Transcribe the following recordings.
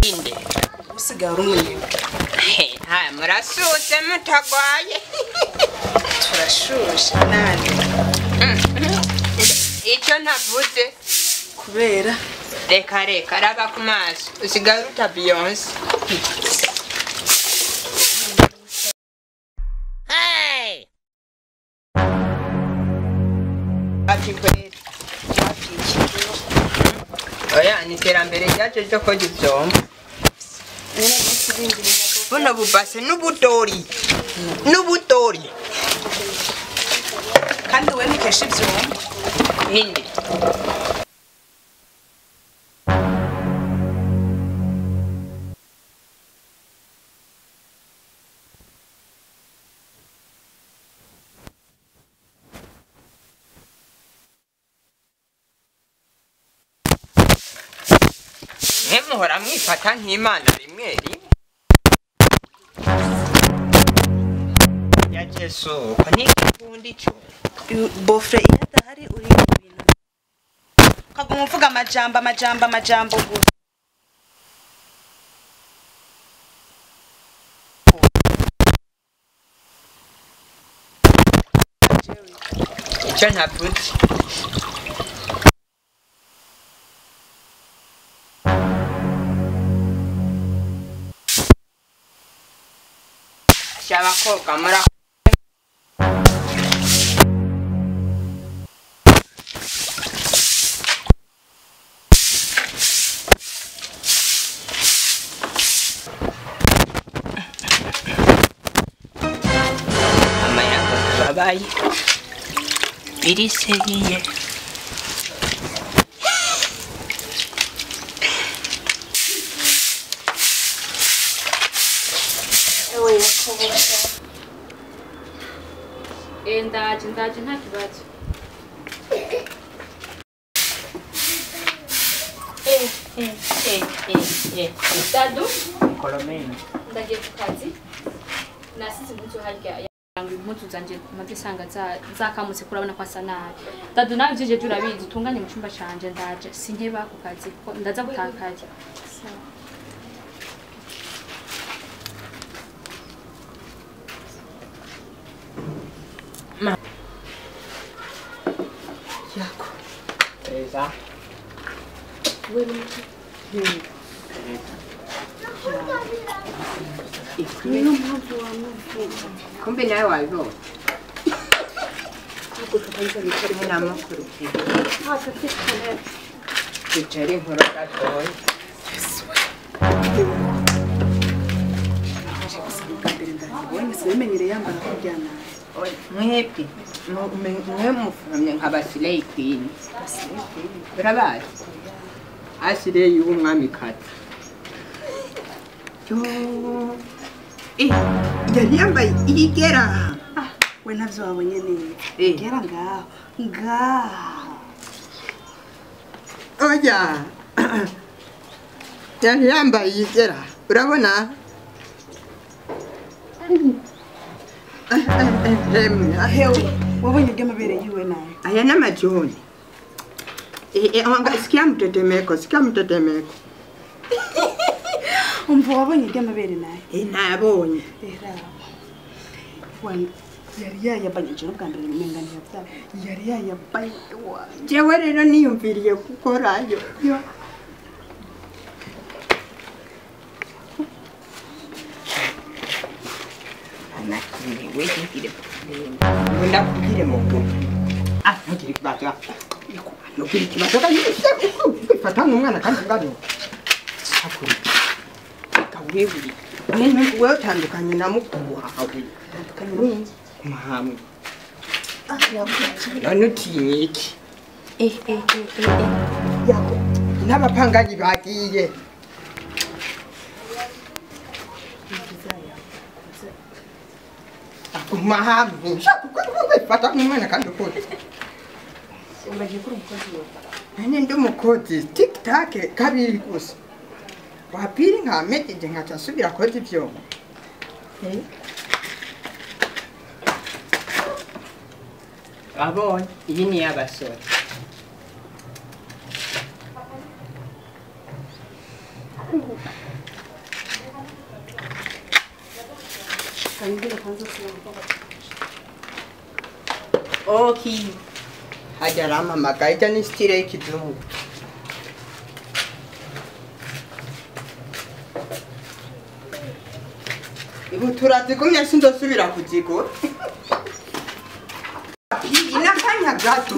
Inde. Usigaye uri umunebwe. Ha, murasutse mutagwaye. Turashushe nani? Icyo ntavuze. Kubera? Reka reka raba ku maso. Usigaye uruta Beyonce. Hey! Ati kweli. Oya, ni iterambere ryacu ryo koga ivyombo. Buno bubase n'ubutori. N'ubutori. Kandi we ntukesha ivyombo. Ninde? Mwe muhora mwifata nk'Imana rimwe rimwe. Ya Jesu, ko nikundi ico. Bofre iyo adahari uri ibintu. Ukaguma uvuga amajambo amajambo amajambo gusa. Icyo ntavuze. Abakobwa muri amayaga babaye biriseriye. Ndaje ndaje nta kibazo. Dadu Kolomena. Ndagiye ku kazi. Nasize impuzu harya yangu impuzu zanje maze sanga zakamutse kurabona ko asa nabi. Dadu nawe ivyo je urabizi utunganye mu cyumba canje ndaje sinkeba ku kazi ko ndaza gutakaza. Yako. Eza. Niyo mpamvu wamuvuga. Kumbe nawe wabibonye. Namukurikiye. Twicare inkuru gatoya. Sibimenyereye yambara kuryana. Mwebwe mwe mufuramye nka Basileyi Queen. Urabazi? Asileyi w'umwamikazi. Yari yambaye igera. We ntavyo wabonye neza. Igera ngaho. Ngaho. Oya. Yari yambaye igera. Urabona? Hewe, wabonye iby'amabere yiwe nawe. Aya n'amajoni. Sikia mtetemeko, sikia mtetemeko. Umva wabonye iby'amabere nawe. Nabonye. Yari yayabanye je bwa mbere umenga ntiyavyara. Yari yayabanye. Jewe rero niyumviriye gukorayo. Ndakubwire mukuru. Ah, ntugire ikibazo. Ntugire ikibazo kandi kwifata nk'umwana kandi ungana. Hakurya. Wewe. Wewe utandukanye na mukuru wawe. Tandukanye n'umuhamwe. None utinye iki? Yako. N'abapanganyi bagiye. Mahamwe. Kwifata nk'umwana kandi ukuze. Umbagiye kuri umukozi wawe. Nane ndi umukozi. Tik tak kabiri gusa. Wapiri nkamejeje nkaca nsubira koza ivyombo. Abonye iyi ni y'abasore. Kanigire kwanza kugira. Okay. Hajya arampamagaye ijya ni style y'ikizungu. Ibutura zigumye sindosubira kuzigura. Inakanya gato.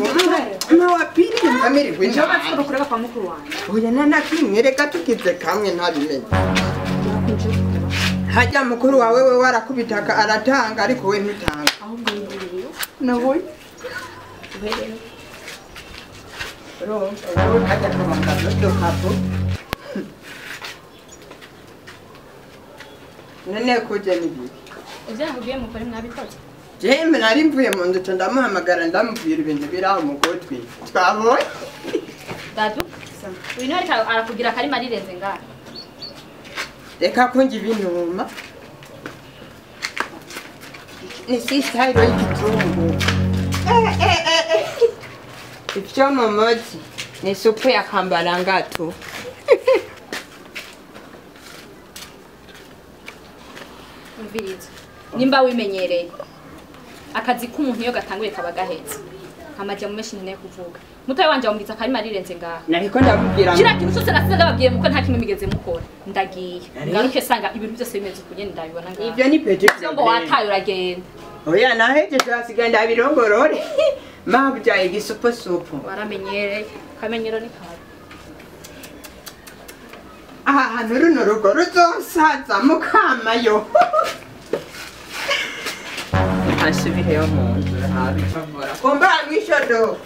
Mawapili nkamererwe Njo nabi. bafite kureba kwa mukuru wanjye. Oya nanakinwe reka tukize kamwe ntabimenye. Hajya mukuru wawe we warakubitaka aratanga ariko we ntutanga. Ahubwo ni Nawe uhereye. urumva wowe kajya kabanga gato kapo. None kuje nibiki. Ivyo nakubwiye mukore mwabikoze. Jemwe nari mvuye mu nzu ndamuhamagara ndamubwira ibintu biri aho mu gutwi. Twabonye. Dadu, uyu niwe ariko arakugira akarima arirenze ngaha. Reka kunjya ibinuma. Ni sisitayiro y'ikizungu. Ibyo mu mujyi ni supu ya kambarangatu. Umviriza. Nimba wimenyereye. Akazi k'umuntu iyo gatanguye kaba gahetse. Amajya mu menshi nkeneye kuvuga. Mutoyi wanje wamubwiza akarima arirenze ngaha. Nariko ndamubwira ngo Kiriya kintu cyose nasize ndababwiye muko nta kimwe migeze mukora. Ndagiye. Ngaruke sanga ibintu byose bimeze uku nyene ndabibona ngaha. ibyo ni petit Ivyo ngo wataye uragenda. Oya nahejeje hasigaye ndabirongorore. Mabyaye igisupusupu. Waramenyereye. Kamenyero ni kabi. Aha hantu runo rugo ruzosaza mukamayo. Asubireyo mu nzu habicavura. Kumba mwishodo.